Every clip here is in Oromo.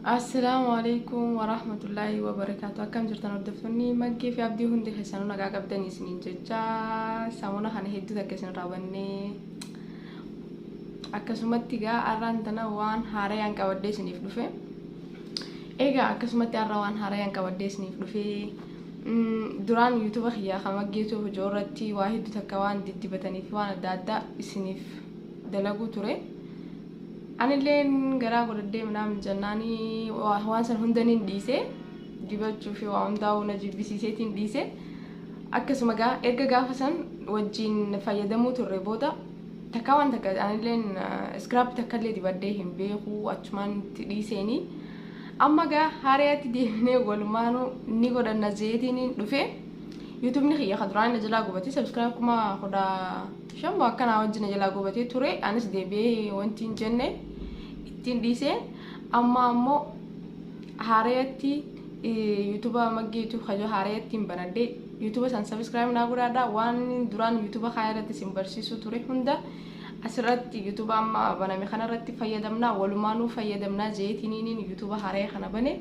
Assalaamu alaikum warahmatullaahi wabarakaatu. Akkam jirtan hordoftoonni Maggee fi Abdii hundi keessanuu nagaa qabdanii isiniin jecha samuna kana hedduu takka isin raawwannee akkasumatti egaa har'aan tana waan haarayaan qabadhee isiniif dhufe. Egaa akkasumatti har'a waan haarayaan qabadhee isiniif dhufe. Duraan yuutuuba kiyyaa kan Maggeetuu hojii irratti waa hedduu takka waan diddibatanii fi waan adda addaa isiniif dalaguu ture. Anilleen garaa godhadhee minaamin jennaani waan san hunda nin dhiise dibachuu fi waa hundaa'uu na jibbisiiseetiin dhiise. Akkasuma gaa erga gaafa san wajjin fayyadamuu turre booda takkaa waan takka anilleen iskiraap takkallee dibadhee hin beeku achumaan itti dhiiseeni. Amma gaa haarayatti deemnee walumaanuu ni godhanna jeetiin dhufe. Yuutuubni kiyya ka duraan na jalaa gubate subscribe 15,000 moo akkanaa wajjin na jalaa gubatee ture anis deebi'ee wanti hin jenne ittiin dhiise. Amma ammoo haarayatti yuutuuba Maggee YouTube kajoo haarayatti hin banadhe. Yuutuuba san subscribe naa godhaadha. Waan duraan yuutuuba kaa irratti isin barsiisuu ture hunda asirratti yuutuuba amma baname kanarratti fayyadamna walumaanuu fayyadamna jeetiniiniin yuutuuba haaraya kana bane.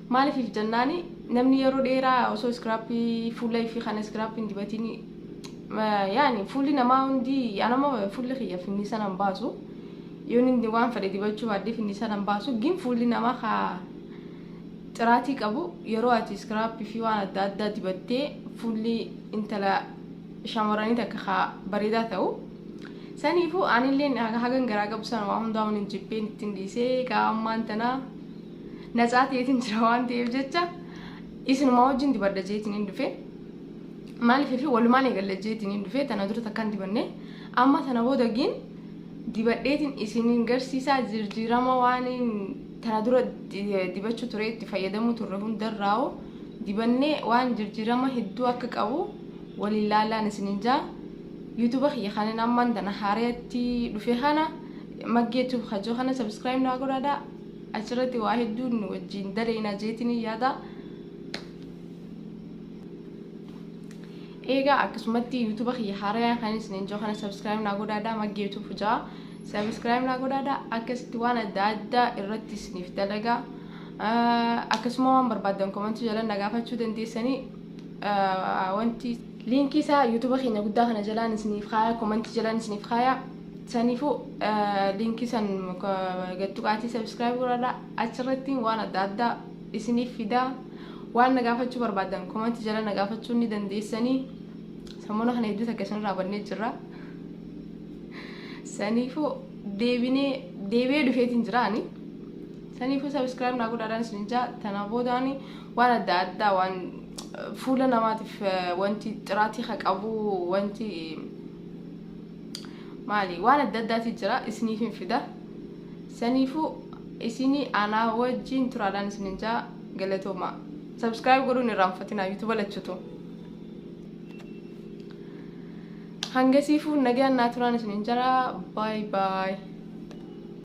Maaliif jennaani namni yeroo dheeraa osoo iskiraappii fuula ifii kana iskiraappii hin dibatiin yaani fuulli namaa hundi anama fuulli kiyya finniisa nan baasu yoon inni waan fedhe dibachuu baadhee finniisa nan baasu gin fuulli namaa kaa xiraatii qabu yeroo ati iskiraappii fi waan adda addaa dibattee fuulli intala shamarranii takka kaa bareedaa ta'u. Saniifuu anilleen hagan garaa qabu sana waa hundaa hin jibbeen ittiin dhiisee gaa ammaan tanaa natsaa ta'eetiin jira waan ta'eef jecha isinumaa wajjin dibadha jeetiin hin dhufe. Maaliif fi walumaan eegalla jeetiin hin dhufe tana dura takkaan dibanne amma tana booda gin dibadheetiin isiniin garsiisaa jijjiirama waan tana dura dibachuu ture itti fayyadamuu turre hundarraa'u dibannee waan jijjiirama hedduu akka qabu waliin laallaan isiniin jaa. Yuutuuba kiyya kanin ammaan tana haarayatti dhufe kana Maggeetuuf kajoo kana subscribe naa godhaadha. Achirratti waa hedduun wajjin daleena jeetiin yaada. Egaa akkasumatti yuutuuba kiyya haarayaan kan isiniin jiru kana subscribe naa godhaadha. Maggeetuuf jaa subscribe naa godhaadha. Akkasitti waan adda addaa irratti isiniif dalagaa. Akkasuma waan barbaaddan komantii jala na gaafachuu dandeessanii wanti liinkii isaa yuutuuba keenya guddaa kana jalaan isiniif kaaya komantii jalaan isiniif kaaya. Saniifuu liinkii san gattuqaatii subscribe godhadha. Achirratti waan adda addaa isiniif fidaa. Waan na gaafachuu barbaaddan komantii jala na gaafachuu ni dandeessanii. Sammuuna kana hedduu takka isinirraa bannee jirra. Saniifuu deebinee deebi'ee dhufeetiin jiraani. Saniifuu subscribe naa godhaadhaan isin jaa. Tana boodaani waan adda addaa waan fuula namaatiif wanti xiraatii haa qabu wanti maali waan adda addaati jira isiniif hin fida. Saniifuu isinii anaa wajjin turaadhaan isinin jaa galatooma. Subscribe godhuun irraanfatinaa yuutuuba lachutu. Hangasiifuu nagaan naa turaan isinin jira. Bye bye.